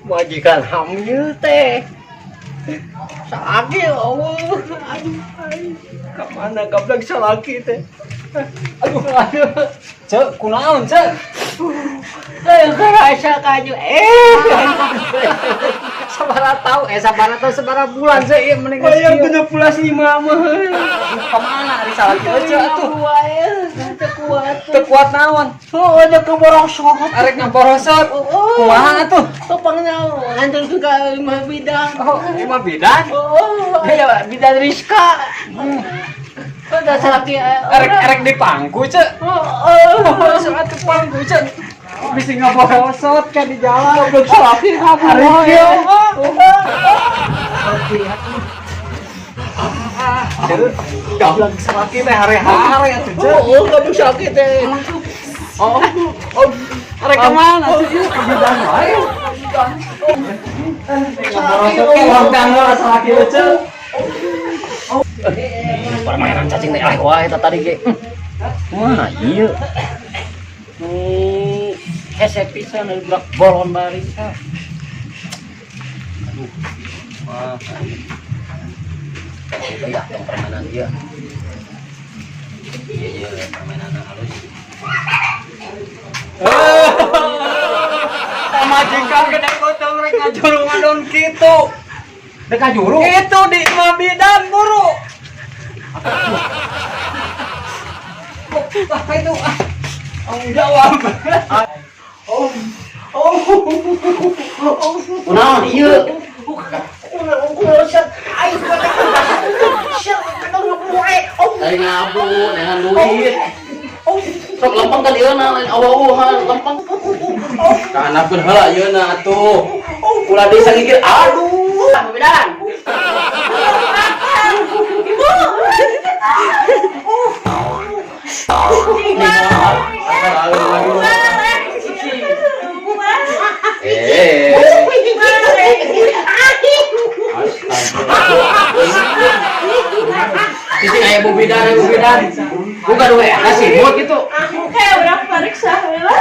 Majikan hamil teh. Salaki, Allah. Aduh, aduh. Kemana gablek salaki teh? Aduh, aduh. Cek, kunaon, Cek? Eh, kerasa kaju. Eh. Sabaraha tahu, eh sabaraha tahu sabaraha bulan, Cek, ieu mending geus Bayar kieu. 75 mah. Kemana ari salaki Cek atuh? Teu kuat. Teu kuat naon? Oh, ada keborosot. Arek ngaborosot. Kumaha atuh? Oh, pangna nganterkeun ka imah bidan. Oh, imah bidan? Oh, aya bidan Rizka. Oh, da salaki. Arek arek dipangku, Cek. Oh, oh. Oh, atuh pangku, Cek. Bisi ngaborosot kan di jalan. Goblok salaki kabur. Arek kieu. Cek, gablek salaki teh hare-hare atuh, Cek. Oh, goblok salaki teh. Oh, oh. Arek kemana sih? Ieu ke bidan wae. Ngaborosot ke urang teh heula salaki Cek. Permainan cacing teh eleh wae eta tadi ge. Wah, iya. Hese pisan dari budak bolon bari. Aduh. Wah. Iya, tong permainan ieu. Iya, iya, permainan halus. Pamajikan gede gotong rek ngajuru ngadon kitu. Rek ngajuru? Itu di imah bidan buru. Ah, itu ah. Tanggung jawab. Oh. Oh. Kunaon ieu? Dari ngabu, dengan duit. Sok lempeng kan ieu na lain aweuhan lempeng. Kahanapkeun heula ieu na atuh. Ulah deui sagigir aduh. Bidan. Ibu. Eh. Cicing aya Bu Bidan, aya Bu Bidan. Bukan we, ada simut gitu. Kayak urang pariksa heula.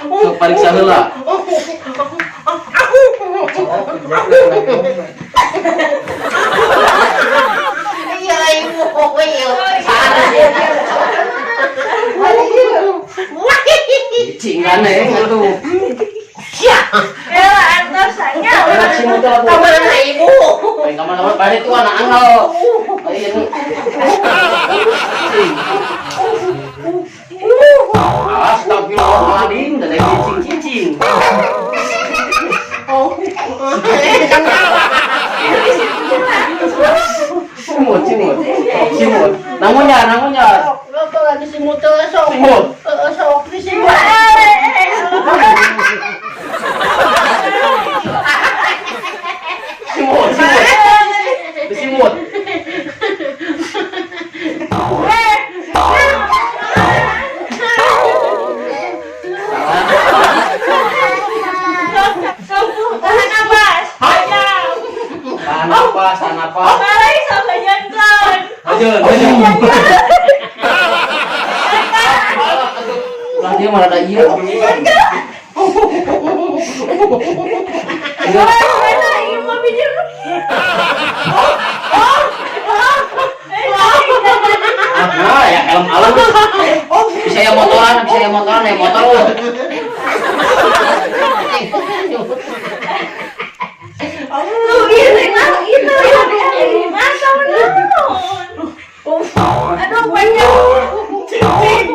Sok pariksa heula. Iya, ibu. Iya. Cicing kan atuh. Ya antos nya. Simut lah, Bu. Kamana ibu? Lain kamana bari tuh anak angel. Lain. Astagfirullahaladzim, dan lagi cicing-cicing. Simut, simut, simut. Nangunya, nangunya. Bapak lagi simut sok. Simut. Sok di simut. Simut, simut. Simut. Tahan napas. Tahan napas, tahan napas. Balai sama jantan. Aja, aja. Ulah dia malah ada ieu. Ah, ya helm alam. Bisa ya motoran, bisa ya motoran, ya motor lu. Tuh gini mah itu ya masa naon. Aduh banyak. Cicing.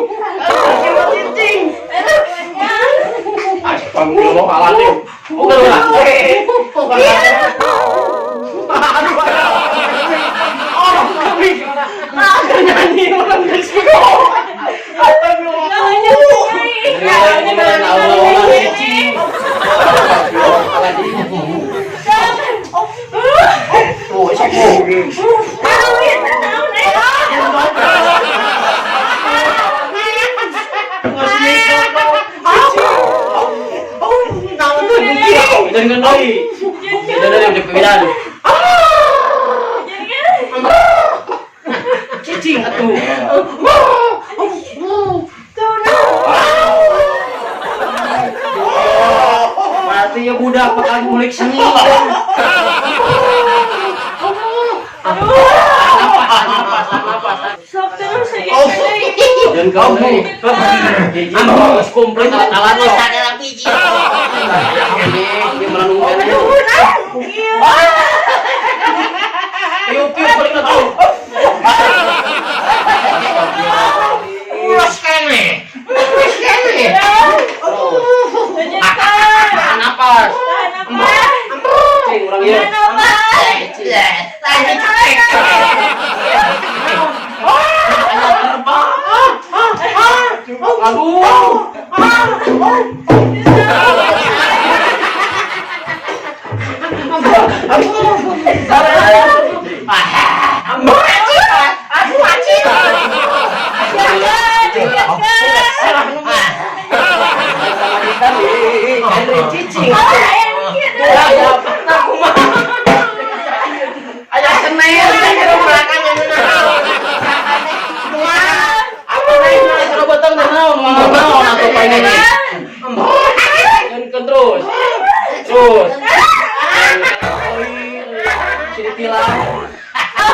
Cicing. Aduh banyak. Astagfirullahaladzim. Bukan, bukan. Bukan. Aduh, oh, kami. Nyanyi orang di sini. Oh, Jangan deui. Jangan deui di perbedaan. Cicing atuh. Berarti Aing ieu budak bakal ngulik seni. Napas, napas. Sok terus aja. Dan kau nih. Anu geus komplit alat-alat lo. Sagala biji. Ini merenung kan. Piu piu paling tuh. Ulas kene. Ulas kene. Tahan napas. Cing urang ieu. Lain cekek. Terbang. Aduh. Aduh, anjing. Sama kita nih, Henry cicing. Ya, aku mah. Aya senel, terus. Terus. Sini tilang.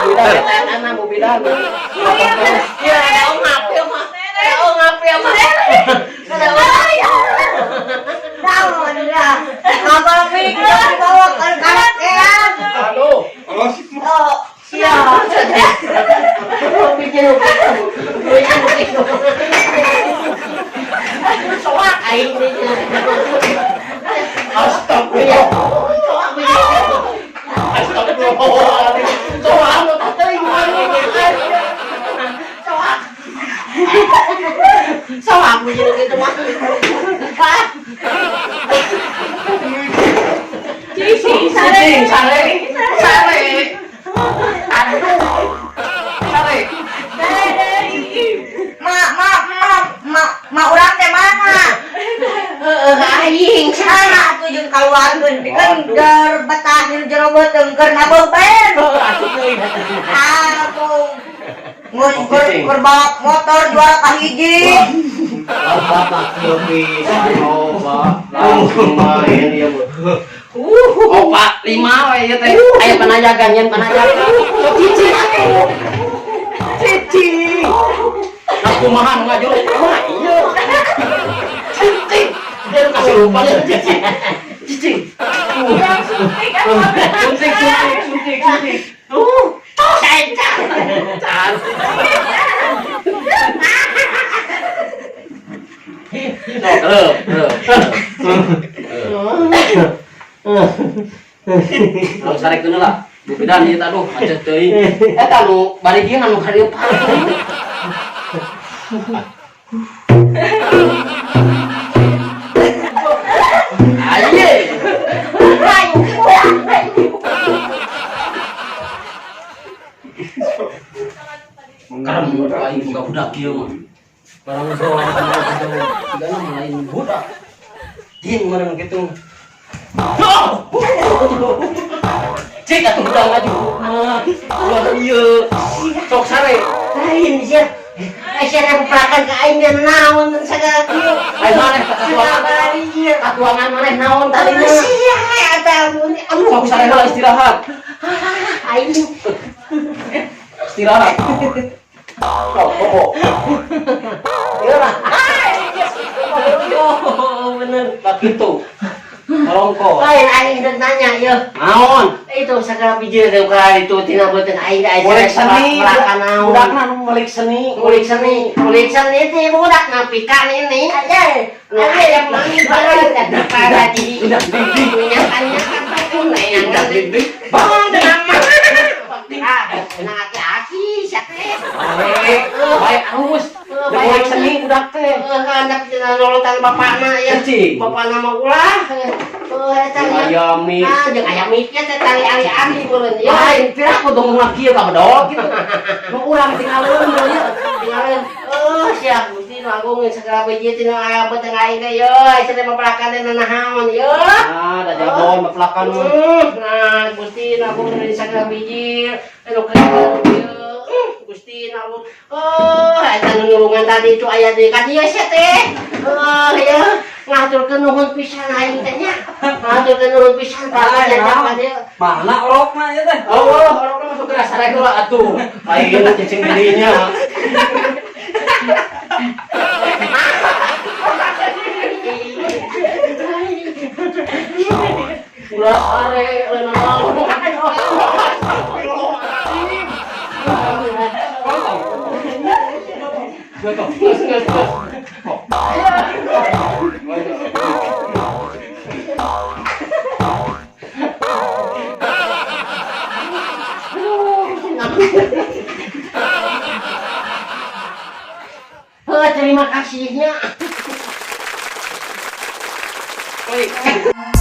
Bidan, Bu Bidan. Ya, ngap ya mah. Ngap ya mah. Naon lah. Abang mikir dibawa ke karaokean. Aduh. Oh, iya. Soak aing Astagfirullah. Astagfirullah. Soak nu tah teuing Soak. Soak begini gitu mah. Cicing, Cicing, sare. Sare. Aduh. Sare. Ma, ma, ma, ma, ma urang teh mana? Heeh, aing saha atuh jeung kaluarkeun pikeun keur betah di jero beuteung keur nabeuben. Atuh teuing. Atuh. Mun keur balap motor juara kahiji. Bapak lebih coba langsung main ya bu. Opat lima we ieu teh. Aya panajagan nyen panajagan. Sok cicing atuh. Cicing. Nah kumaha nu ngajuru? Kumaha ieu? Cicing. Dia kasih lupa ya cicing. Cicing. Suntik, Suntik suntik suntik suntik. Tuh, cantik. Cantik. Sok, reup, reup. Lalu sarekeun lah. Bu Bidan ieu aduh macet teuing. Eta nu bari ieu anu ka dieu parung. Aye. Karem aing boga budak ieu mah. Barang soang sigana mah lain budak. Jin meureun kitu. Cik atuh budak maju. Ulah ieu. Sok sare. Lain sia. Sia nempelkan ka aing dan naon sagala kieu. Aing maneh katuangan. Katuangan maneh naon tadi mah. Sia eta anu. Sok sare heula istirahat. Aing Istirahat. Sok bobo. ieu lah. Oh, bener. Lah kitu. Marongko. Lain aing geus nanya ieu. Naon? Itu sagala biji teh ka itu tina beuteung aing aing Ngulik seni. melakan naon. Budakna nu ngulik seni. Ngulik seni, ngulik seni teh budak napikan ini. Nu aya mani barang pada di. Minyakan-nyakan Udah ding. Bang, nama. Ah, nah aki-aki sia teh. Baik, baik arus. Ngulik seni budak teh. Anak tina lolotan bapakna ya. Cicing. Bapakna mah ulah. Heuh eta nya. Ayam nih. Ah, jeung ayam mikir teh tali ali-ali meureun ya. Lain pira aku dong ngaki ka bedol gitu. Nu urang tinggalin ya. Tinggalin. Oh, siap Gusti nu agung segala biji tina aya beuteung aing teh ye. Sia teh mapelakan teh nanaon ye. Ah, da jabon mapelakan. Nah, Gusti nu agung segala biji anu keur ieu. Gusti nu agung. Oh, eta nu nulungan tadi itu aya deui ka dieu sia teh. Oh, ya. Ngahaturkeun nuhun pisan aing teh nya. Ngahaturkeun nuhun pisan Pak jajak ka dieu. Mana orokna ya teh? Oh, orokna masuk ke dasar heula atuh. Aing cicing di dinya. Ulah are lain naon. Geus geus geus. Heuh, terima kasihnya. Baik.